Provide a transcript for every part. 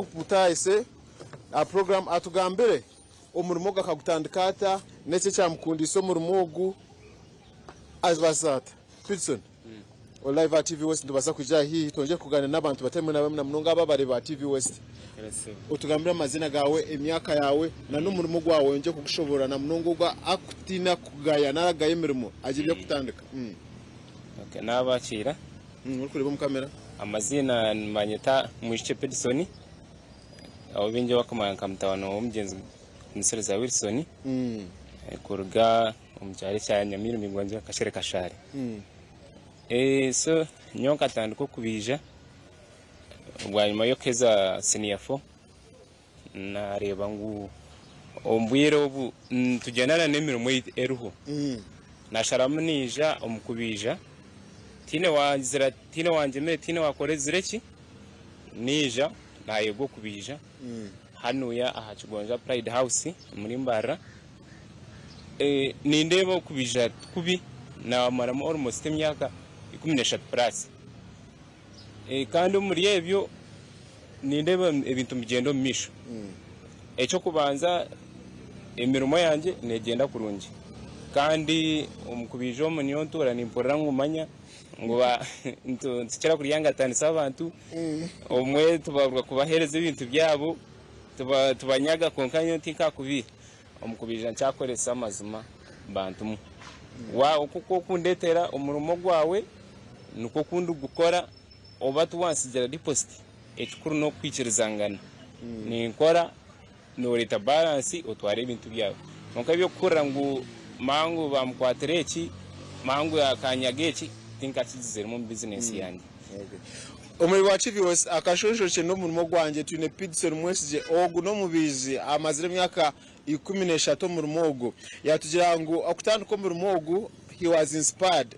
Nkumutaayise aha puroguraamu atugambire omurimo ogu akagutandika ata, n'eki ekyamukundiise omurimo ogu abaasa ata. Pidson, ori live aha TV West nitubaasa kwija haihi twongere kugaaniira n'abantu batari bamwe na bamwe na munonga abo abareebi ba TV West. Otugambire amaziina gaawe, emyaka yaawe n'omurimo gwawe oyongye kugushoboorora na munonga ogwo arikutiina kugaya nari agaya emirimo agire ebi arikutandika. Naabakiira. Orikureeba omu kamera. Amaziina nibanyeta Mwijukye Pedson, abu baingi barikumanya nka mutabani w'omugyenzi Musiriza Wilson, kuruga omu kyaro ekya Nyamiirima Igonjo Kashere Kashaari. So nyowe nkatandika okubaija bwanyima y'okuheza siniya fo, naareeba ngu omu bwire obu nitugyenda n'emirimo eriho. Naasharamu naija omu kubaija, tihaine waanzira, tihaine waangyemire, tihaine waakorezire ki, naija naayega okubaija hanuya aha Kigonza Pride House omuri Mbarara. Nindeeba okubaija ti kubi, naamaramu almost emyaka 13 plus. Kandi omuri ebyo nindeeba ebintu nibigyenda omu maisho. Eky'okubanza emirimo yangye neegyenda kurungi kandi omu kubaija omu niyo ntuura nimpurira ngu manya ngu nitukira kuryangatanisa abantu, obumwe tubaburwa kubaheereza ebintu byabo, tubanyaga kwonka nyowe tinkakubiiha. Omu kubaija nkyakoresa amazima bantumwe. Oku okundeetera omurimo gwawe nikwo oku ndigukora, oba tiwantsigira deposit, ekikuru n'okwikirizangana. Ninkora, nooreeta balance otware ebintu byawe. Kwonka eby'okuhurira ngu mangu baamukwatira eki, mangu akanyaga eki, tinkakigiziremu omu bizinesi yangye. Omuri ba Chivios akashonshorokye n'omurimo gwangye twine Pidson Mwesigye ogu n'omubaizi amazire emyaka 13 omurimo ogu. Yatugira ngu okutandika omurimo ogu he was inspired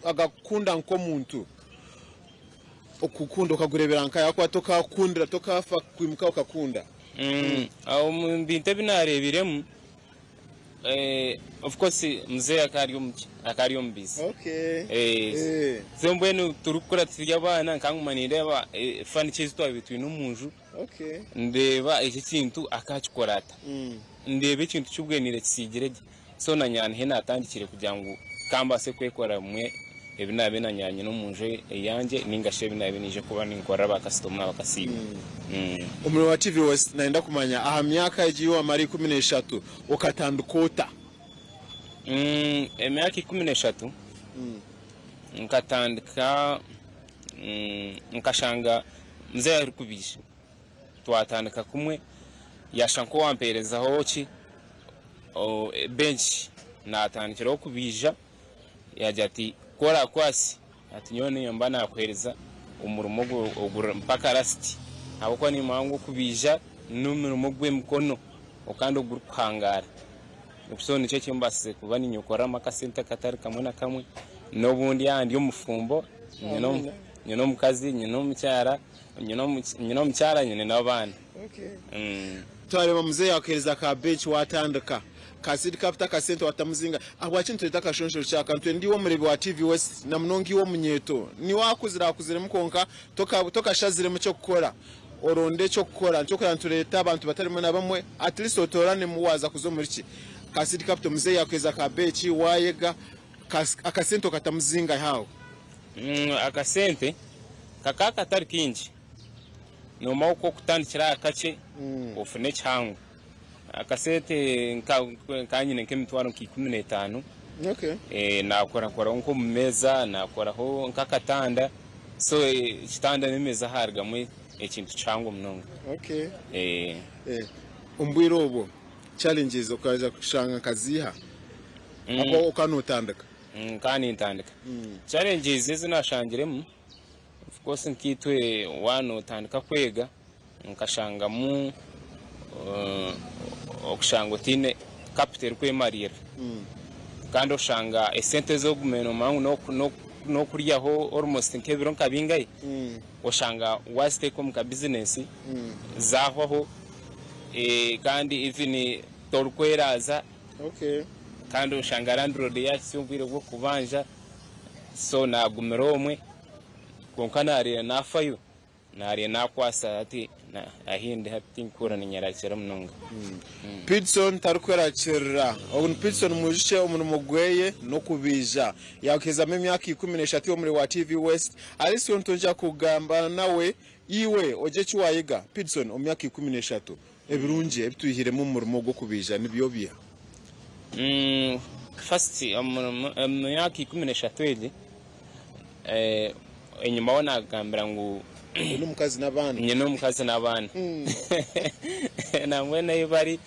akagukunda nk'omuntu. Okukunda okagureebera nkahi ahakuba tokakundira tokafa kwimuka okakunda. Omu bintu ebi naareebiremu Of course muzeeyi akaba ari omuki akaba ari omubaizi. So mbwenu turikukura turi abaana nkanguma nindeeba furniture ezi twabaire twine omu nju, ndeeba eki ekintu akakikora ata, ndeeba ekintu kibweneire kisiigire gye. So nanye niho naatandikire kugira ngu kambaase kwekora bimwe ebi naabaire nanye nyine omu nju eyangye nainga shi ebi naabaire niija kuba ninkorera baakasitoma bakasiima. Omurimo wa TV West nayenda kumanya aha myaka egi ei wamara 13 okatandika ota? Emyaka 13 nkatandika nkashanga muzeeyi arikubaija twatandika kumwe yaashusha nk'owampeerezaho ki benki naatandikiraho kubaija. Yaagira ati, Ku oraakwatse, ati nyowe nimba naakuheereza omurimo ogu mpaka rasiti, ahabw'okuba nimmanya ngu okubaija n'omurimo gw'emikono kandi ogurikuhangaara. So nikyo ekimbaasize kuba ninyekoreramu akasente akatari kamwe na kamwe. N'obundi yaaba ndi omufumbo, nyine omukazi, nyine omukyara, nyine omukyara nyine n'abaana. Twareeba muzeeyi akuheereza ka bench waatandika. Ka seed capital akasente watamuzinga ahabwaki nitureeta akashonshorokye aka nitwenda iwe omureebi wa TV West na munonga iwe omunyeeto niiwe akuzire akuziremu kwonka tokashaziremu kyokukora oronde ekyokukora nikyo orikureeba nitureeta abantu batari bamwe na bamwe at least otoranemu waaza kuza omuri ki ka seed capital muzeeyi yakuheereza ka beeki wayega akasente okatamuzinga how? Akasente kakaba katari kaingi nomanya oku okutandikira aha kakye ofune ekihango. Akasente nkaba nyine nk'emitwaro nka 15, naakorakoraho nk'omu meeza, naakoraho nk'akatanda, so ekitanda n'emeeza haarugamu ekintu kihango munonga. Omu bwire obwo challenges okaija kushanga nka ziiha ahakuba okaba nootandika? Nkaba nintandika. Challenges ezi naashangiremu, of course nkaitwe waaba nootandika kwega, Nkashangamu okushanga otaine capital erikwemariirira kandi oshanga esente ezi orikuguma nomanya ngu nokuryaho almost nk'ebiro nka bingahi, oshanga waziteeka omu ka bizinesi zahwaho kandi even torikweraaza kandi oshanga landlord yahitsya obwire bw'okukubanja so nagumira omwe kwonka nareeba nafayo. Naarya naakwatsa ati, Ahi ndi hati tinkuhurira ninyerakira munonga. Pidson tarikwerakirira. Ogu ni Pidson mwijukye omurimo gweye n'okubaija. Yaguhezamu emyaka 13 omuri wa TV West. Alice nitwija kugamba nawe iwe ogye eki waayega. Pidson omu myaka 13 ebirungi ebi twihiremu omu murimo gw'okubaija nibyo biha? First omu myaka 13 egi enyimaho naakugambira ngu Oine omukazi n'abaana? Nyine omukazi n'abaana. Nambwenu ahi bari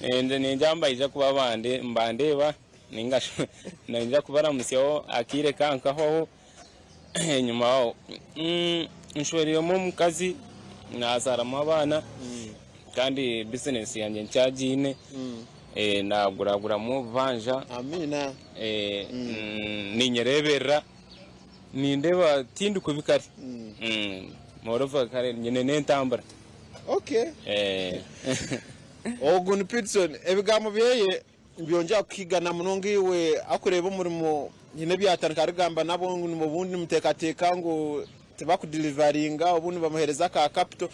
ningira nibaija kuba nibandeeba nainga shi niinyija kubaramutsyaho akaire kankahwaho enyimaho. Nshwereiremu omukazi naazaaramu abaana kandi bizinesi yangye nkyagiine, naaguraguramu obubanja. Amiina. Ninyereeberera. Nindeeba tindi kubi kare. Moreover kare nyine n'entambura. Okay. Ogu ni Pidson. Ebigambo byeye nibyongyera kuhigana munonga iwe akureeba omurimo hiine ebyatandika arikugamba nabo ngu obundi nimuteekateeka ngu tibakudilivaringa obundi nibamuheereza aka capital.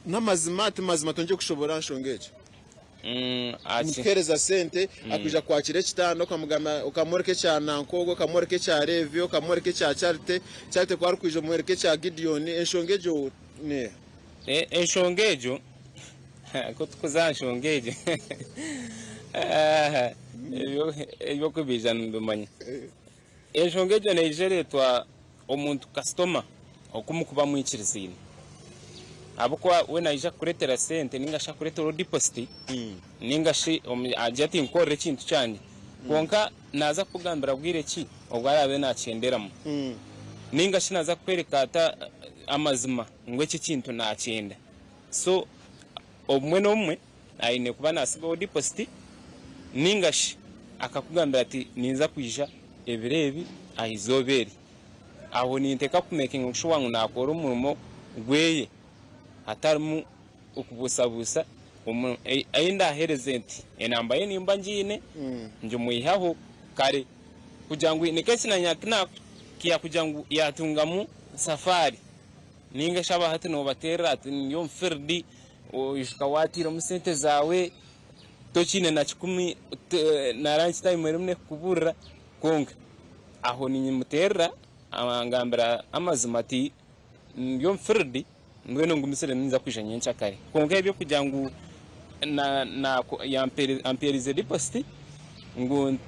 N'amazima ti mazima twongye kushoboorora aha nshonga egyo. Nimutuheereza sente akwija kukwakira ekitanda okamugamba okamworeka ekya nanka ogwo okamworeka ekya Leevi okamworeka ekya Charite, Charite ku arikwija omworeka ekya Gideoni enshonga egyo neeha? Enshonga egyo ku turikuza aha nshonga egyo eby'okubiija nibimanya. Enshonga egyo neija ereetwa omuntu kasitoma oku mukuba mwikirizaine. Ahabw'okuba we naija kukureetera sente nainga shi akureetereho deposit nainga shi agire ati nkorera ekintu kyangye. Kwonka naaza kukugambira bwire ki obu araabe naakyenderamu. Nainga shi naaza kukworeka ata amazima ngu eki ekintu naakyenda. So obumwe n'obumwe aine kuba naatsigaho deposit nainga shi akakugambira ati ninza kwija ebiro ebi aha izooba eri. Aho ninteekwa kumekinga shuwa ngu naakora omurimo gweye hatarimu okubuusabuusa. Ei ndaaheereze nti enamba ye nimba ngiine ngimwihaho kare kugira ngu nikwo eki naanye kugira ngu yaatungamu safaari nainga shi aba hati noobateerera ati ndi omu fiiridi oijuka waatairemu sente zaawe tokiine na kikumi na lunch time erimu neekukuburira kwonka aho ninyimuteerera angambira amazima ati ndi omu fiiridi mbwenu ngumisire ninza kwija nyenkyakare kwonka eby'okugira ngu ampeerize deposit ngu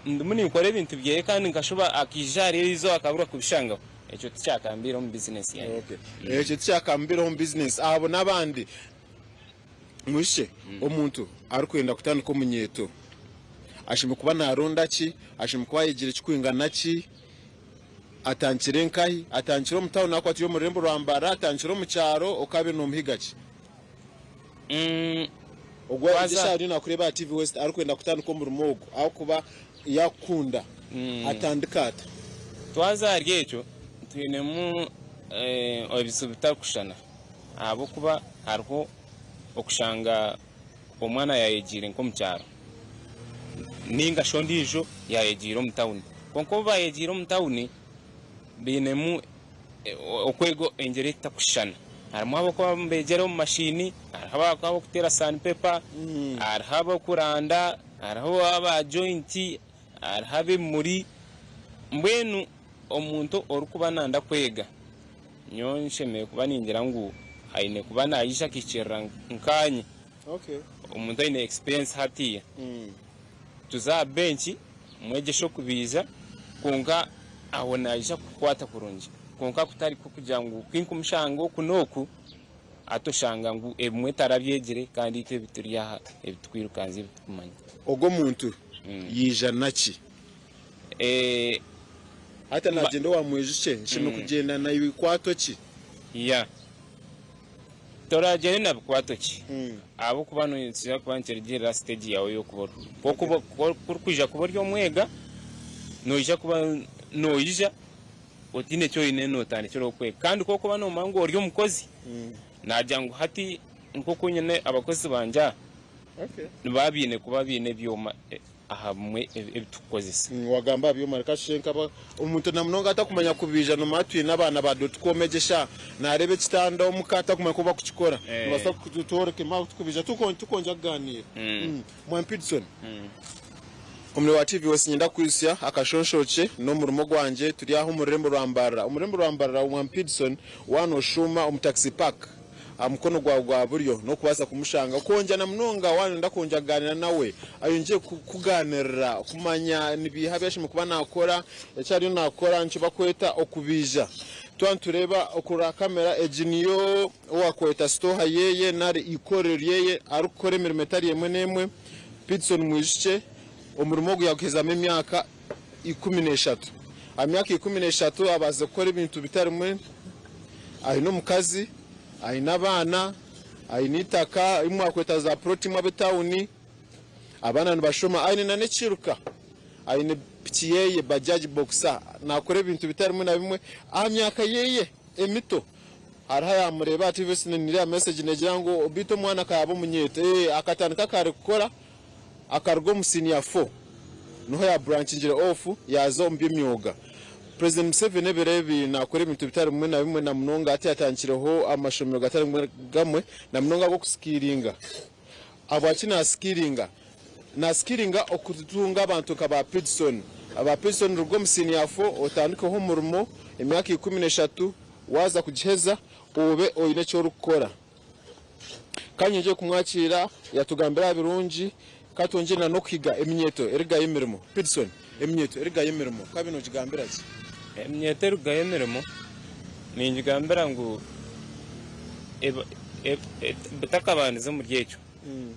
ndimu ninkora ebintu byeye kandi nkashuba akaija ahari eri izooba akabura kubishangaho ekyo tikyakambiireho omu bizinesi yangye. Ekyo tikyakambiireho omu bizinesi. Abo n'abandi Mwijukye, omuntu arikwenda kutandika omunyeeto ashemereire kuba naaronda ki? Ashemereire kuba ayegire kikwingana ki? Atandikire nkahi? Atandikire omu tawuni ahakuba turi omu rurembo rwa Mbarara, atandikire omu kyaro, okaabaire noomuhiga ki? Ogwo eshaaha ariyo naakureeba aha TV West arikwenda kutandika omurimo ogu ahakuba yaakukunda, atandike ata? Twaza ahari ekyo, twinemu ebizibu bitarikushushana. Ahabw'okuba hariho okushanga omwana yaayegyeire nk'omu kyaro nainga shi ondiijo yaayegyeire omu tawuni. Kwonka obu baayegyeire omu tawuni bainemu okwega engyeri etarikushushana. Harimu abarikuba nibeegyera omu mashiini, hariho abarikuba abarikuteera sanipepa, hariho abarikuranda, hariho aba joyinti, hariho ab'ebimuri. Mbwenu omuntu orikuba nayenda kwega Nyowe nshemereire kuba ningira ngu aine kuba naija akahikirira nkaanye. Omuntu aine experience hatiiya. Tuze aha bench mwegyese okubiija kwonka aho naija kukwata kurungi. Kwonka kutari kugira ngu ku nkumushanga oku n'oku hati oshanga ngu ebimwe tarabyegire kandi itwe ebi turi aha ebi tukwirukanzya ebi tukumanya. Ogwo omuntu yaija naki? Hati naagyenda owa Mwijukye, nshemereire kugyenda na bikwato ki? Ya. Toragyende na bikwato ki? Ahabw'okuba nikiija kuba nikirugiirira aha siteegi yaawe ey'okuba oriho. Ku orikwija kuba ori omwega, noija kuba noija otaine eki oine nootandikiraho kwega. Kandi ku orikuba noomanya ngu ori omukozi, naagira ngu hati nk'oku nyine abakozi bangye aha, nibaba baine kuba baine ebyoma. aha bimwe ebi turikukozesa. Wagamba aha byoma reka tushe nkaba omuntu na munonga atakumanya kubiija nomanya twine abaana ba dotcom egyesha nareeba ekitanda omuka atakumanya oku bakukikora nobasa kutworeka emaho tukubiija tukwongyera kuganiira. Mwami Pidson omuri wa TV West niinyenda kukwitsya akashonshokye n'omurimo gwangye turi aha omu rurembo rwa Mbarara. Omu rurembo rwa Mbarara Mwami Pidson waaba noshuuma omu taxi park Aha mukono gwawe gwa buryo n'okubaasa kumushanga. Kwongyera na munonga waaba nooyenda kwongyera kugaaniira nawe, ayongyere kukugaaniirira kumanya ni biiha ebi ashemereire kuba naakora, eki ariyo naakora nikyo barikweta okubaija. Twaba nitureeba okurora kamera egi niyo owaakweta sitooha yeeye nari eikorero ryeye arikukora emirimo etari emwe n'emwe. Pitson Mwijukye omurimo ogu yaaguhezamu emyaka 13. Aha myaka 13 abaasize kukora ebintu bitari bimwe. Aine omukazi, aine abaana, aine eitaka ei mwakweta za puroti imwe ab'etauni, abaana nibashoma, aine nana ekiiruka, aine piki yeye Bajaj Boxer, nakora ebintu bitari bimwe na bimwe aha myaka yeye emito. Hariho ayamureeba aha TV niriya message negira ngu beitu omwana akaba omunyeeto, ee akatandika kare kukora akaruga omu senior four. Niho ya branchingire off yaaza omu by'emyoga. President Museveni ebiro ebi nakora ebintu bitari bimwe na bimwe na munonga hati yatandikireho amashomero gatari gamwe na munonga ag'okusikiringa. Ahabwaki nasikiringa? Nasikiringa okutunga abantu nka ba Pidson. Ba Pidson ruga omu senior four otandikeho omurimo emyaka 13 waaza kugiheza obe oine eki orikukora. Ka nyongye kumwakiira yatugambira aha birungi, ka twongyere na n'okuhiga eminyeeto erikugayo emirimo. Pidson, eminyeeto erikugayo emirimo ka binu nogigambira ki? Eminyeeto erikugayo emirimo ningigambira ngu batakabandiza omuri ekyo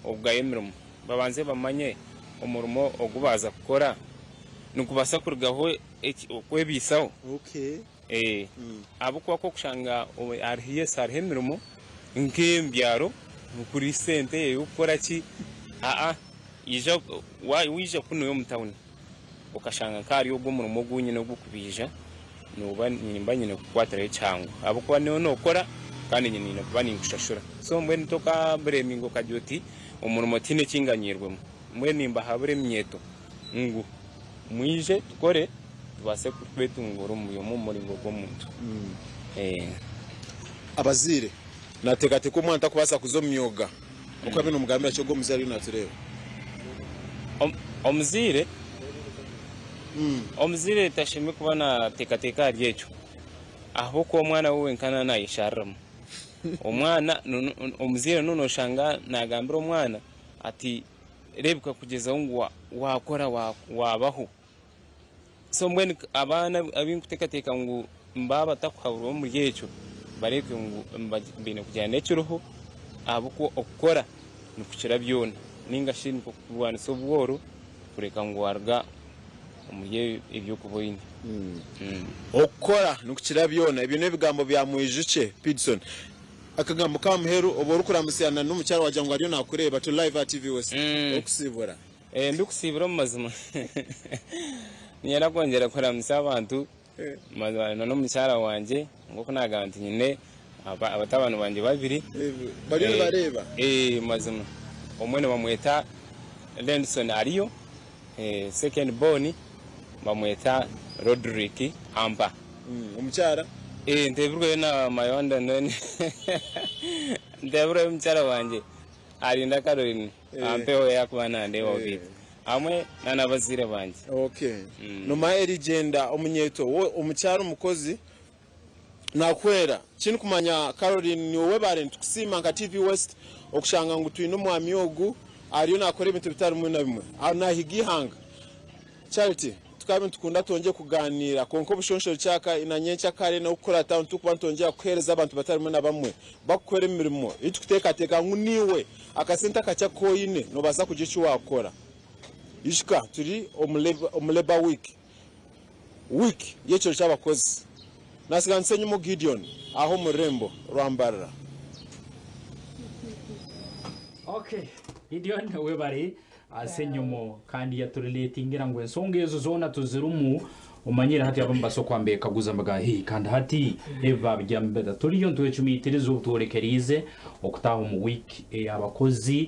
okugaya emirimo babanze bamanye omurimo ogu baaza kukora nigubaasa kurugaho okwebaisaho. Ahabw'okuba ku orikushanga hariho yes hariho emirimo nk'ey'omu byaro kuri sente ey'okukora ki aa ija waija kunu omu tawuni okashanga nka hariyo ogu omurimo ogu nyine ogw'okubaija nooba nimba nyine kukukwatiraho ekihango ahabw'okuba niiwe nookora kandi nyine nyine kuba ninkushashura so mbwenu tokabureminga okagira oti omurimo tihaine eki nganyiirwemu mbwenu nimbahabura eminyeeto ngu mwije tukore tubaase kwetunguura omu omu muringo gw'omuntu. Abazaire, Naateekateeka omwana takubaasa kuza omu myoga. Okabe noomugambira ki ogwo omuzaire ariyo naatureeba? Omuzaire, Omuzaire tashemereire kuba naateekateeka ahari ekyo ahabw'okuba omwana we wenka naaba naayeshariramu. Omwana, omuzaire nooshanga naagambira omwana ati reebeka kugyezaho ngu waakora waabaho. So mbwenu abaana abu nkuteekateeka ngu baaba batakuhaburwa omuri ekyo bareebeke ngu baine kugira n'ekiriho ahabw'okuba okukora nikukira byona nainga shi nikwo kurwanisa obworo kureka ngu waaruga omuri eby'okuba oine. Okukora nikukira byona ebyo n'ebigambo bya Mwijukye Pidson. Akagambo k'aha muheru oba orikuramutsya na n'omukyara wagira ngu ariyo naakureeba turi live aha TV West orikusiibura. Ndikusiibura omu mazima niinyenda kwongyera kuramutsya abantu mazima na n'omukyara wangye nk'oku naagamba nti nyine abatabani bangye babiri. Bariyo nibareeba? Mazima omwe nibamweta Lenson ariyo, second born bamweta Rodrick Ampa. Omukyara? Nteebirweyo na Mayonda noni nteebirweyo omukyara wangye Arinda Caroline ampeho yakuba nandeebaho beitu hamwe nanabazaire bangye. Okay. Nomanya erigyenda omunyeeto we omukyara omukozi nakuhwera. Kindikumanya Caroline niiwe webare nitukusiima nka TV West okushanga ngu twine omwami ogu ariyo nakora ebintu bitari bimwe na bimwe. Nahiga eihanga. Charity, Tukaba nitukunda twongyere kugaaniira, kwonka obushonshorekye aka na nyenkyakare n'okukurataho nitukuba nitwongyera kuheereza abantu batari bamwe na bamwe bakukora emirimo ei turikuteekateeka ngu naiwe akasente akakye aku oine noobaasa kugira eki waakora. Ijuka turi omu Labour Week, wiiki y'ekiro ky'abakozi. Naatsiganisa enyima Gideon aha omu rurembo rwa Mbarara. Okay, Gideon webare ase enyomo kandi yaturiletingira ngu ensonga ezo zoona tuzirimu omanyire hati abamu baso kwamba ekaguza mbaga hii kandi hati ebi babigambira turiyo nitwecumitiriza obu tworekeriize okutaaha omu week ey'abakozi.